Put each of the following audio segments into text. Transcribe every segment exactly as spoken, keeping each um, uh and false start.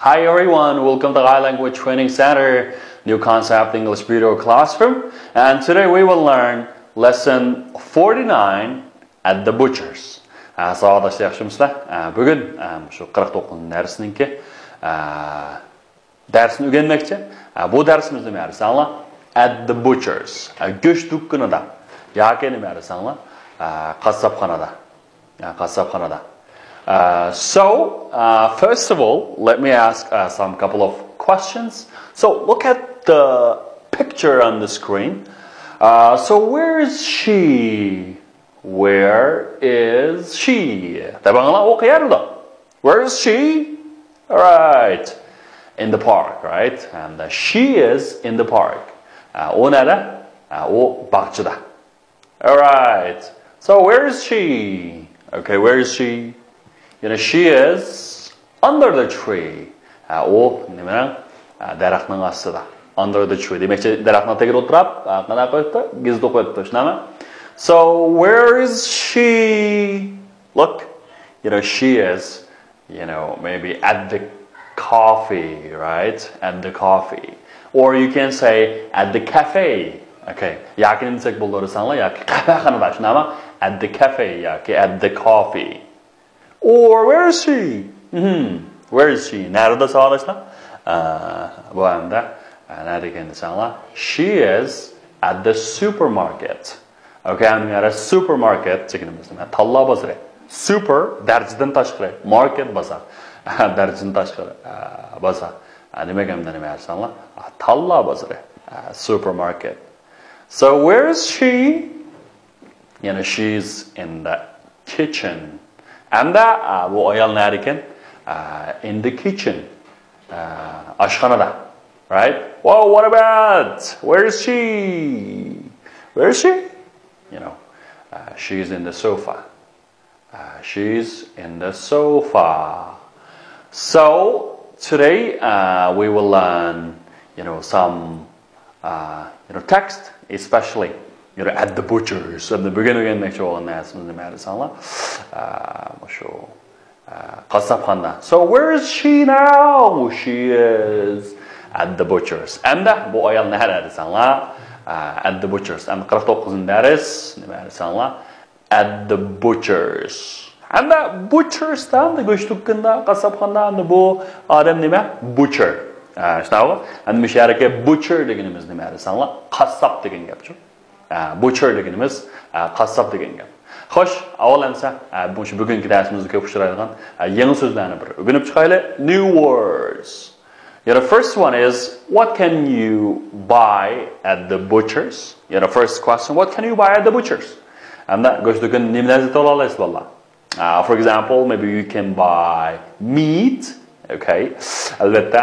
Hi everyone, welcome to High Language Training Center, new concept English video classroom. And today we will learn lesson forty-nine at the butcher's. Ә, сабақташлар, яхшымысызлар? Ә, бүгін ә, шу қырық тоғызыншы дәрісініңкі ә, дәрісін үйренмекші. Ә, бұл дәрісімізді мәлісаңла at the butcher's. Ә, гөш дүккінада. Яки не мәлісаңла ә, қасапханада. Uh, қасапханада. Uh, so, uh, first of all, let me ask uh, some couple of questions. So, look at the picture on the screen. Uh, so, where is she? Where is she? Табаңла, ол қайерде? Where is she? Right. In the park, right? And uh, she is in the park. Uh, ол неде? Uh, ол бақшада. All right. So where is she? Okay, where is she? You know, she is under the tree. Ә, ол неменің ә, дәрәхтің астында. Under the tree. Демекші, дәрәхтің тегін отырып, ә, қана қойыпты, гезді қойыпты, шынамы? So where is she? Look, you know, she is you know, maybe at the coffee, right? At the coffee. Or you can say at the cafe. Okay. Яки не десек болады десеңлер, яки кафеханада, шынамы? At the cafe, яки at the coffee. Or where is she? Hmm. Where is she? Нәреде сабақдашлар? Ә, бұл әмді ә, нәреде екен десеңлер. She is at the supermarket. Okay, әмді supermarket дегеніміз неме? Талла базары. Super дәрежеден ташқары. Market базар. Дәрежеден ташқары ә, базар. Ә, демек, әмді неме десеңлер? Ә, талла базары. Ә, supermarket. So where is she? You know, she's in the kitchen. Әмді ә, бұл аял нәреде екен? Ә, in the kitchen. Ә, ашханада. Right? Well, what about? Where is she? Where is she? You know, uh, she's in the sofa. Uh, she's in the sofa. So today uh, we will learn, you know, some uh, you know, text, especially you know, at the butcher's. At the beginning, next one, that's the matter. Uh, sure. Ә, қасапхана. So where is she now? She is at the butcher's. Әмді бұл аял нәреде десеңлер? Ә, at the butcher's. Әмді қырық тоғызыншы дәріс неме десеңлер? At the butcher's. Әмді butcher's да, әмді гөш дүккінда, қасапханада, әмді бұл адам неме? Butcher. Ә, шынамы? Әмді мына жерге butcher дегеніміз неме десеңлер? Қасап деген гәп шу. Ә, butcher дегеніміз ә, қасап деген гәп. Xoş, авал әмсә, ә, бүгінгі дәрісімізде көп ұшырайдыған ә, яңа сөздерні бір үгініп шығайлы. New words. You know, first one is, what can you buy at the butcher's? You know, first question, what can you buy at the butcher's? Әмді гөш дүкенде немелерді сатып ала аласыз, балалар? Uh, for example, maybe you can buy meat. Okay. Әлбәттә,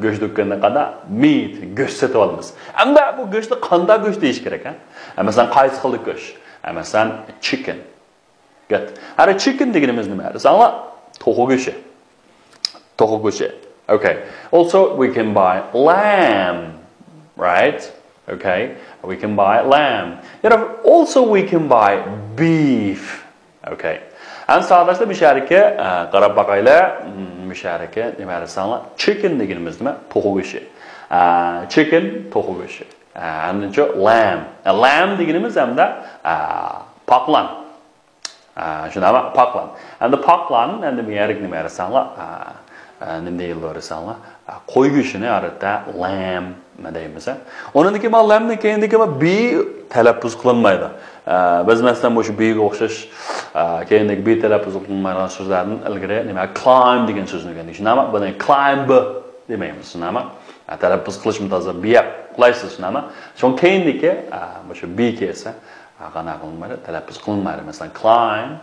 гөш дүккәненә кадәр meat, гөш сатып алабыз. Әмма бу гөшне кандай гөш дияш кирәк, ә? Ә, мәсәлән, кайсы хил гөш? Ә, мәсәлән, chicken. Good. Ара chicken дигәнебез нимә? Саңа тоху гөше. Тоху гөше. Okay. Also, we can buy lamb, right? Okay. We can buy lamb. You know, also we can buy beef. Okay. Ән сағдашлар, мишәрекке қарап бақайлы. Мишәрекке неме десеңлер? Chicken дегеніміз неме? Тоқу гөші. Ә, chicken, тоқу гөші. Ә, әнінче lamb. Ә, lamb дегеніміз әмді ә, пақлан. Ә, шынама пақлан. Әмді пақлан, әмді мишәрек неме десеңлер? Ә, ә, неме дейілер десеңлер? Ә, қой гөшіні арытта lamb. Ма дейміз, ә? Оныңдагы ма lamb-ны кейіндегі ма be тәләппүз қылынмайды. Ә, біз мәселен, бұл беге ұқсас ә, кейіндегі be тәләппүз қылынмайтын сөздердің ілгері неме climb деген сөзін үйрендік. Шынама, бұны climb демейміз, шынама. Ә, тәләппүз қылышым таза be-ге ұқсайсыз, шынама. Соң кейіндегі ә, бұл be келсе, ә, ғана қылынмайды, тәләппүз қылынмайды. Мәселен, climb.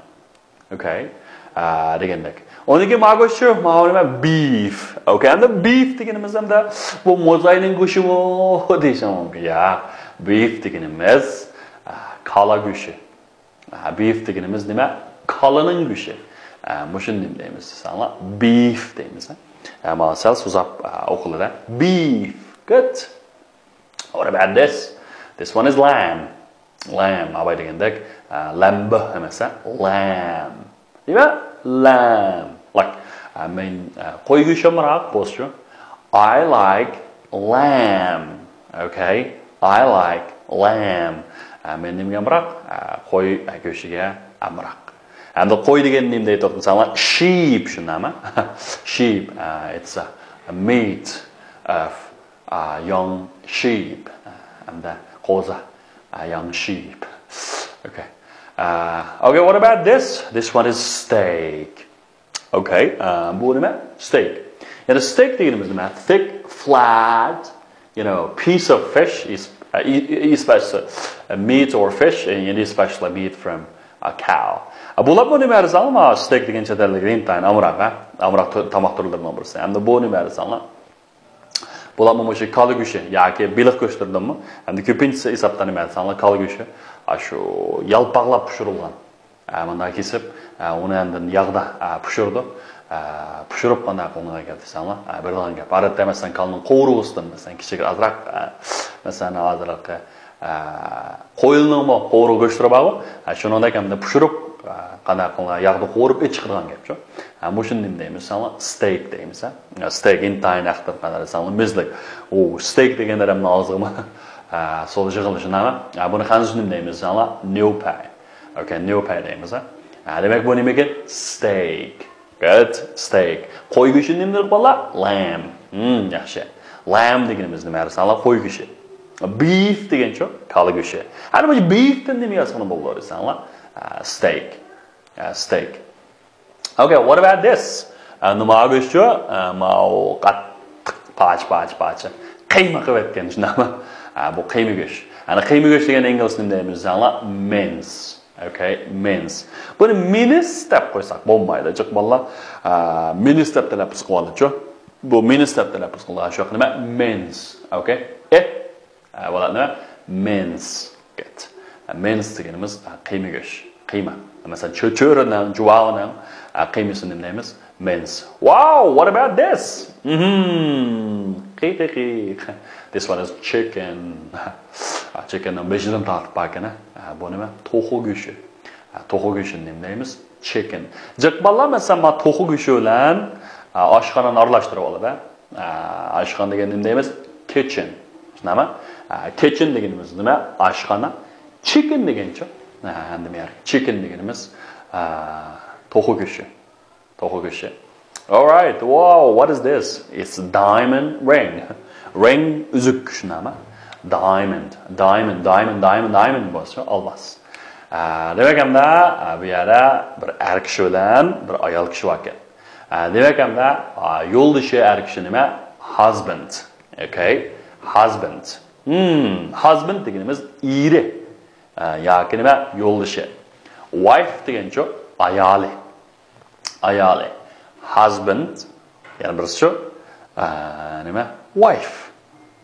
Okay. Ә, дегендек. Оныкі ма гөші, ма неме beef. Okay, әмді beef дегеніміз әмді бұл мозайның гөші ме дейсің, оныкі. Я, beef дегеніміз ә, кала гөші. Ә, beef дегеніміз неме? Каланың гөші. Ә, мұшын неме дейміз? Саңла beef дейміз. Ә, ма сәл созап ә, оқылады. Beef. Good. What about this? This one is lamb. Lamb, абай дегендек, ә, ләмбі әмесе, lamb. Неме? Lamb. Like, ئە، مەن، ئە، قوي گۆشى ئامراق بولسىچۇ. I like lamb. Okay. I like lamb. ئە، مەن نېمىگە ئامراق؟ ئە، قوي، ئە، گۆشىگە ئامراق. ئەمدى قوي دېگەن نېمە دەيدۇ دېسەڭلار، sheep، شۇنداقمۇ؟ Sheep, uh, it's a meat of, uh, young sheep. ئەمدى قوزا، uh, young sheep. Okay. Uh, okay, what about this? This one is steak. Okay, uh, bu nima? Steak. Ya'ni steak deganimiz nima? Thick, flat, you know, piece of fish, is, uh, e- e- especially, uh, meat or fish, and especially meat from a cow. Uh, bular bu nima desanglar, mana steak degan chet ellik intayin amroq, ha? Amroq tu- tamoq turlarining birisi. Hamda bu nima desanglar? Bular mana shu kola go'shti yoki baliq go'shtidimi? Hamda ko'pinchisi hisobda nima desanglar, kola go'shti, a, shu yalpaqlab pishirilgan. Ә, мында кесіп, ә, оны әндін яғда, ә, пішірді. Ә, пішіріп қана қылынған гәп десең, ә, берілген гәп. Арада мәселен калның қуырығыстан, мәселен кішігірек азырақ, ә, мәселен азырақ, ә, қойылның ма қуырығы көшіріп алу. Ә, шуны да кәмде пішіріп, ә, қана қылынған яғды қуырып ет шығарған гәп шу. Ә, мушын нем дейміз, саңла стейк дейміз, ә. Ә, стейк интайын ақтып қана десең, мезлік. О, стейк деген әдемнің азығы ма? Ә, сол жығылышын ана. Ә, бұны қанзын нем дейміз, саңла неупай. Okay, неупай дейміз, а? А, демек, bu nima ekan? Steak. Good, steak. Qo'y go'shti nima dedik, bolalar? Lamb. Hmm, yaxshi. Lamb deganimiz nima desanglar? Qo'y go'shti. Beef degancha kola go'shti. Ana bu beefdan nima yozg'ini bo'ldi desanglar? A, steak. A, steak. Okay, what about this? A, nima go'shtchu? A, mau qattiq pach pach pach. Qiyma qilib etgan, shundaqmi? A, bu qiyma go'sht. Ana qiyma go'sht degan ingliz nima deymiz desanglar? Mince. Okay, mince. Buni mince deb qo'ysak bo'lmaydi, jiq bolalar. A, mince deb talaffuz qilib oladi-chu. Bu mince deb talaffuz qiladi. Shu nima? Mince. Okay? E? A, bo'ladi nima? Mince. Good. A, mince deganimiz, a, qiyma go'sht. Qiyma. Masalan, cho- cho'rining, juvaoning, a, qiymasini nima deymiz? Mince. Wow, what about this? Mhm. Qi, qi, qi. This one is chicken. A, chickenning beshidan tortib borkan, a. A, bu nima? To'xu go'shti. A, to'xu go'shtini nima deymiz? Chicken. Jiq bolalar, masalan, mana to'xu go'shti bilan, a, oshxonani aralashtirib oladi. A, oshxona degan nima deymiz? Kitchen. Shundaqmi? A, kitchen deganimiz nima? Oshxona. Chicken degancha. A, endi men chicken deganimiz, a, to'xu go'shti. To'xu go'shti. All right. Wow, what is this? It's a diamond ring. Ring, uzuk, shundaqmi? Diamond, diamond, diamond, diamond, diamond bo'lsa, olmos. A, demak, hamda, a, bu yerda bir er kishi bilan bir ayol kishi bor ekan. A, demak, hamda, a, yo'ldoshi er kishi nima? Husband. Okay? Husband. Hmm, husband deganimiz eri. A, yoki nima? Yo'ldoshi. Wife degancha ayoli. Ayoli. Husband, yana birisi shu, a, nima? Wife.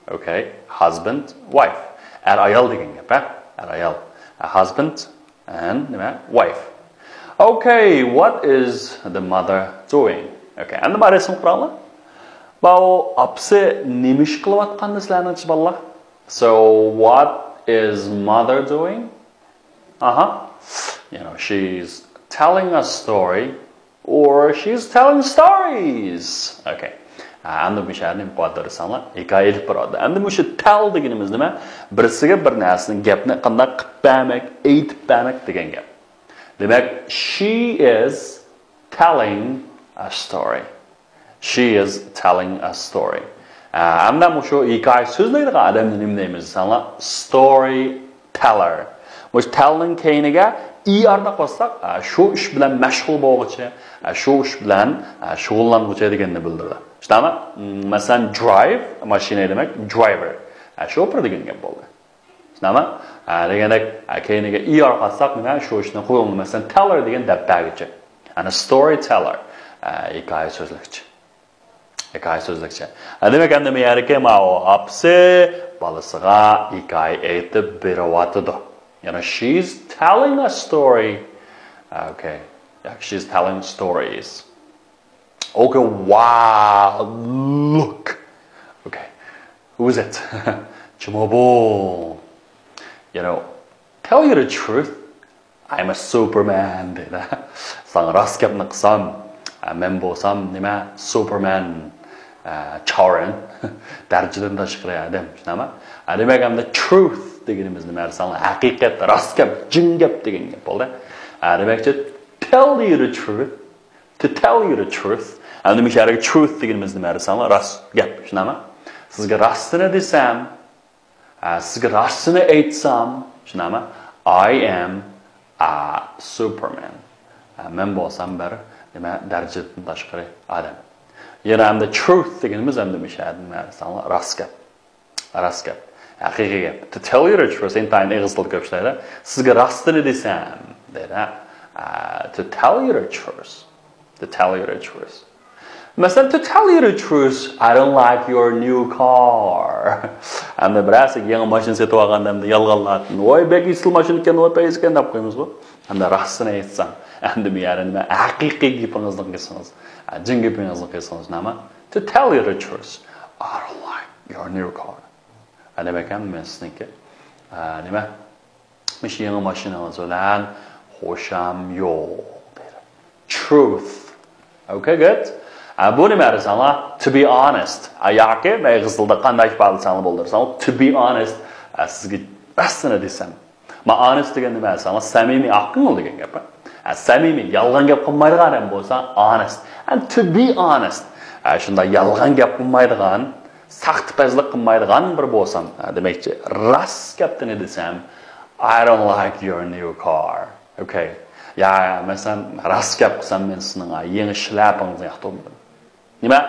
Okay, husband, wife. Er ayol degan gap, ha? Er ayol. A, husband and nima? Wife. Okay, what is the mother doing? Okay, endi mana rasm qaranglar. Bau apsi nima ish qilayotgandi sizlarning ichi bolalar? So, what is mother doing? Aha. You know, she's telling a story or she's telling stories. Okay. Endi bu ishni nima qilyapti desanglar, hikoya aytib boradi. Endi bu shu tell deganimiz nima? Birisiga bir narsani, gapni qanday qilib bermak, aytib bermak degan gap. Demak, she is telling a story. She is telling a story. Hamda bu shu hikoya so'zlaydigan odamni nima deymiz desanglar? Story teller. Bu tellning keyiniga er ni qo'shsak, shu ish bilan mashg'ul bo'lg'uchi, shu ish bilan shug'ullanuvchi deganni bildiradi. Shundaqmi? Masalan, drive, mashina demak, driver. Chauffeur degan gap bo'ldi. Shundaqmi? Degandek, keyiniga er qo'shsak, nima, shu ishni qo'yildi. Masalan, teller degan deb berguchi. Ana story teller. Hikoya so'zlikchi. Hikoya so'zlikchi. Demak, endi bu yerga mana u apsi bolasiga hikoya aytib beryotidi. Ya'ni she's telling a story. Okay. She's telling stories. Okay, wow, look. Okay, who is it? Kim o bu? You know, tell you the truth, I'm a superman, dedi. Sana rost gapni qilsam, ئە، مەن بولسام نېمە، سۇپېرمەن، ئە، چاۋرېن، دەرىجىدىن تاشقىرى ئادەم، شۇنداقمۇ؟ ئە، دېمەك، ئەمدى تروت دېگىنىمىز نېمە دېسەڭلار، ھەقىقەت، راست گەپ، جىڭ گەپ دېگەن گەپ بولدى. ئە، دېمەكچى، tell you the truth. To tell you the truth. ئەمدى مۇشۇ يەردىكى تروت دېگىنىمىز نېمە دېسەڭلار، راست گەپ، شۇنداقمۇ؟ سىزگە راستىنى دېسەم، ئە، سىزگە راستىنى ئېيتسام، شۇنداقمۇ؟ I am a superman. ئە، مەن بولسام بىر نېمە، دەرىجىدىن تاشقىرى ئادەم. يەنە ئەمدى تروت دېگىنىمىز ئەمدى مۇشۇ يەردە نېمە دېسەڭلار، راست گەپ. راست گەپ. ھەقىقىي گەپ. To tell you the truth، ئىنتايىن ئېغىز تىلدا كۆپ ئىشلەيدۇ. سىزگە راستىنى دېسەم، دەيدۇ. ئە، to tell you the truth. To tell you the truth. مەسىلەن، to tell you the truth, I don't like your new car. ئەمدى بىرەرسى يېڭى ماشىنا سېتىپ ئالغاندا ئەمدى يالغانلاردىن، ۋاي، بەك ئېسىل ماشىنا ئىكەن، ۋاي، بەك ئېسىل ئىكەن دەپ قويىمىزغۇ. ئەمدى راستىنى ئېيتسام، ئەمدى بۇ يەردە نېمە، ھەقىقىي گېپىڭىزنى قىلسىڭىز، جىڭ گېپىڭىزنى قىلسىڭىز، نېمە؟ To tell you the truth, I don't like your new car. ئە، دېمەك، مەن سىزنىڭكى، ئە، نېمە؟ مۇشۇ يېڭى ماشىنىڭىز بىلەن خۇشام يوق، دەيدۇ. Truth. Okay, good. ئە، بۇ نېمە دېسەڭلار؟ To be honest. ئە، ياكى مەن ئېغىز تىلدا قانداق ئىپادىلىسەڭلار بولدى دېسەڭلار، to be honest. ئە، سىزگە راستىنى دېسەم. ما honest دېگەن نېمە دېسەڭلار؟ سەمىمىي، ئاق كۆڭۈل دېگەن گەپ. ئە، سەمىمىي، يالغان گەپ قىلمايدىغان ئادەم بولسا honest. And to be honest. ئە، شۇنداق يالغان گەپ قىلمايدىغان، ساختىپەزلىك قىلمايدىغان بىر بولسام، ئە، دېمەكچى، راست گەپنى دېسەم، I don't like your new car. Okay. يا، مەسىلەن، راست گەپ قىلسام، مەن سېنىڭ، ئە، يېڭى شىلەپىڭىزنى ياقتۇرمىدىم. نېمە؟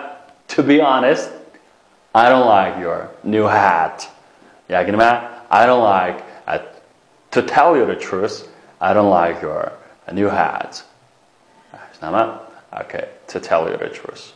To be honest, I don't like your new hat. ياكى نېمە؟ I don't like, uh, to tell you the truth, I don't like your new hat. شۇنداقمۇ؟ Okay, to tell you the truth.